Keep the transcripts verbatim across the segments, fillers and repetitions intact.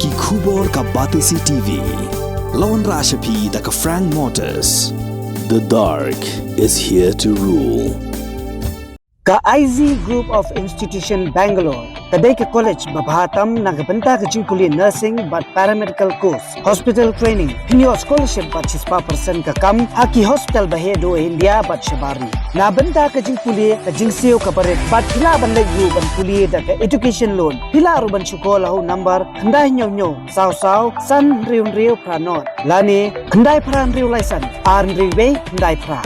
Ki khubor ka Batesi T V. La wanrah sha phi da ka Frank Motors. The dark is here to rule. Ka I Z Group of Institution Bangalore ka dei ka college ba bha tam na ka bynta ka jingpule nursing bad paramedical course, hospital training, pynïoh scholarship bad shispah percent ka kam ha ki hospital ba heh duh India bad shabar ri. Na bynta ka jingpule ka jingsiew kaba rit bad phi lah ban leit ruh ban pule da ka education loan. Phi lah ruh ban shu call ha u number khyndai hynñiew hynñiew saw saw san hynriew hynriew phra nod lane khyndai phra hynriew lai san ar hynriew wei khyndai phra.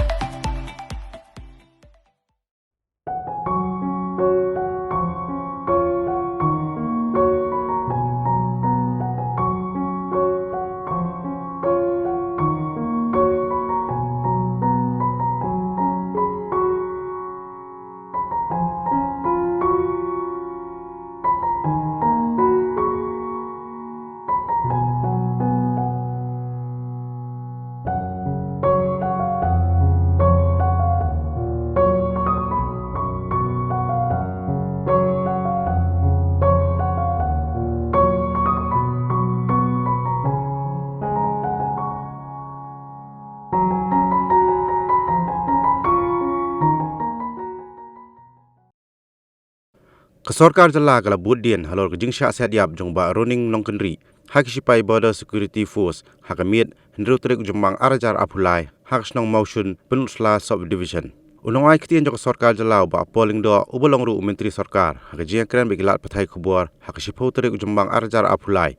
Ka sorkar jylla ka la bud dien halor ka jingshah siat ïap jong Bah Roning Nongkynrih ha ki shipai Border Security Force ha ka miet hynriew tarik u Jymmang ar hajar arphew lai ha ka shnong Mawshun, Pynursla Sub Division. U nongai ktien jong ka sorkar jylla u Bah Paul Lyngdoh uba long ruh u myntri sorkar ha ka jingïakren bad ki lad pathai khubor ha ka shiphew tarik u Jymmang ar hajar arphew lai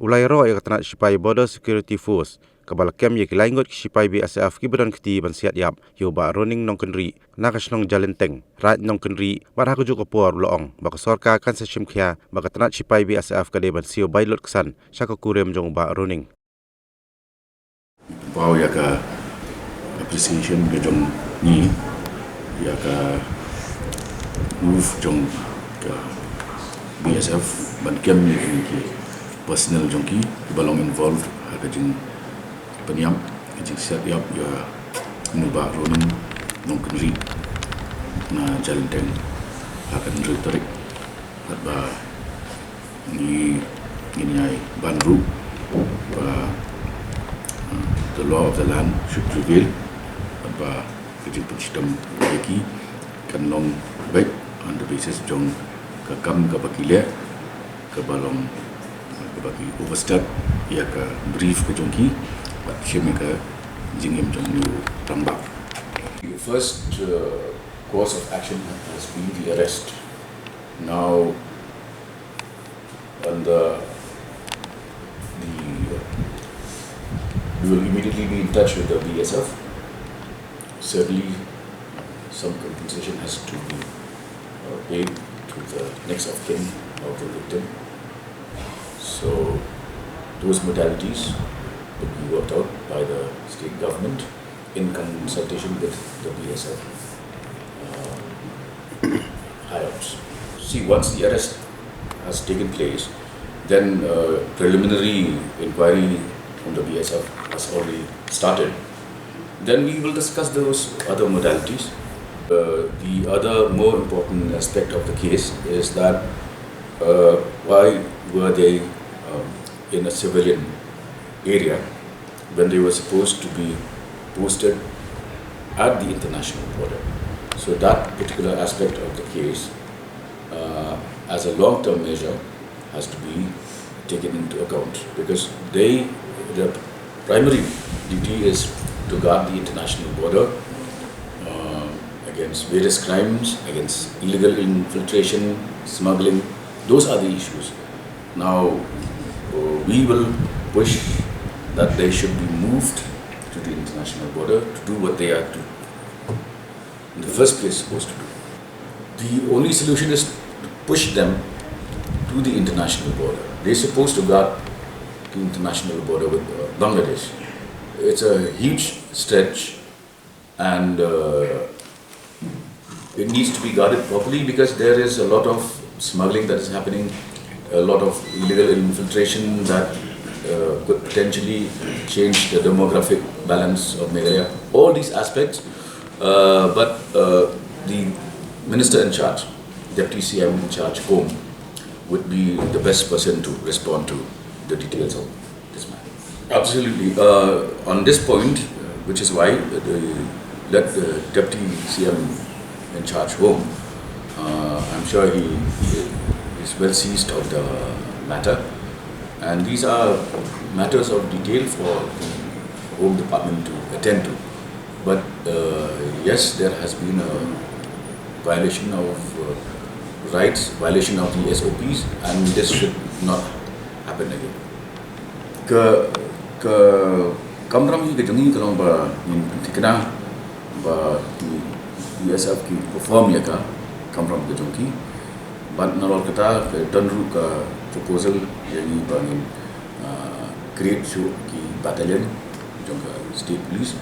u la ïaroh ïa ka tnat shipai Border Security Force kaba la kem ïa ki lai ngut ki shipai B S F kiba don kti ban siat ïap ïa u Bah Roning Nongkynrih na ka shnong Jalenteng, Raid Nongkynrih, bad ha kajuh ka por u la ong ba ka sorkar kan sa shim khia ba ka tnat shipai B S F ka dei ban siew bai lut ksan sha ka kurim jong u Bah Roning. Pynpaw ïa ka appreciation ka jong ngi ïa ka move jong ka B S F ban kem ïa ki personnel jong ki kiba long involved ha ka jingpynïap, ka jingsiat ïap ïa u Bah Roning Nongkynrih na Jalenteng ha ka hynriew tarik. Bad ba ngi, ngin ïai ban ruh ba, uh, the law of the land should prevail. Bad ba ka jingpynshitom ïa ki kan long beit on the basis jong ka kam kaba ki leh, kaba long, uh, kaba ki overstep ïa ka brief ka jong ki bad shim ïa ka jingim jong u rangbah. The first, uh, course of action has been the arrest. Now, and, uh, the, we will immediately be in touch with the B S F. Certainly, some compensation has to be, uh, paid to the next of kin of the victim. So, those modalities will be worked out by the state government in consultation with the B S F, uh, high ups. See, once the arrest has taken place, then, uh, preliminary inquiry from the B S F has already started. Then we will discuss those other modalities. Uh, the other more important aspect of the case is that, uh, why were they, um, in a civilian area when they were supposed to be posted at the international border? So that particular aspect of the case, uh, as a long-term measure, has to be taken into account because they, the primary duty is to guard the international border, uh, against various crimes, against illegal infiltration, smuggling. Those are the issues. Now, uh, we will push that they should be moved to the international border to do what they are to, in the first place, supposed to do. The only solution is to push them to the international border. They're supposed to guard the international border with, uh, Bangladesh. It's a huge stretch, and, uh, it needs to be guarded properly because there is a lot of smuggling that is happening, a lot of illegal infiltration that, uh, could potentially change the demographic balance of Meghalaya. All these aspects, uh, but, uh, the minister in charge, deputy C M in charge, Kom, would be the best person to respond to. the details of this matter. Absolutely. Uh, on this point, uh, which is why the, let the Deputy C M in charge Home, uh, I'm sure he is well seized of the matter. And these are matters of detail for the Home Department to attend to. But uh, yes, there has been a violation of uh, rights, violation of the S O Ps, and this should not happen again. Ka, ka kamram hi ka jong ngi ka long ba ngin pynthikna ba ki B S F ki perform ïa ka kamram ka jong ki. Bad nalor kata ka don ruh ka proposal ïa ngi ba ngin uh, create shuh ki battalion jong ka state police.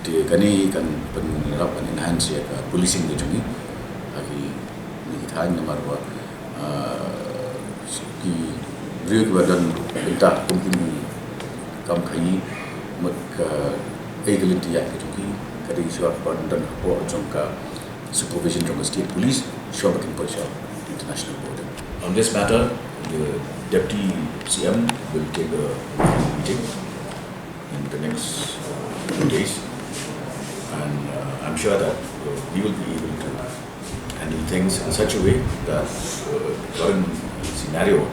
Te kane kan pynrap, kan enhance ïa ka policing ka jong ngi ha kine ki thaiñ, namar ba uh, ki briew kiba don bynta kum kine ki kam khaïi, mut kaei ka lynti ïaid ka jong ki ka dei shuwa ban don hapoh jong ka supervision jong ka state police, shuwa ba kin poi sha international border. On this matter, the Deputy C M will take a meeting in the next uh, few days, and uh, I'm sure that uh, we will be able to handle things in such a way that uh, the current scenario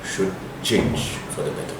should change for the better.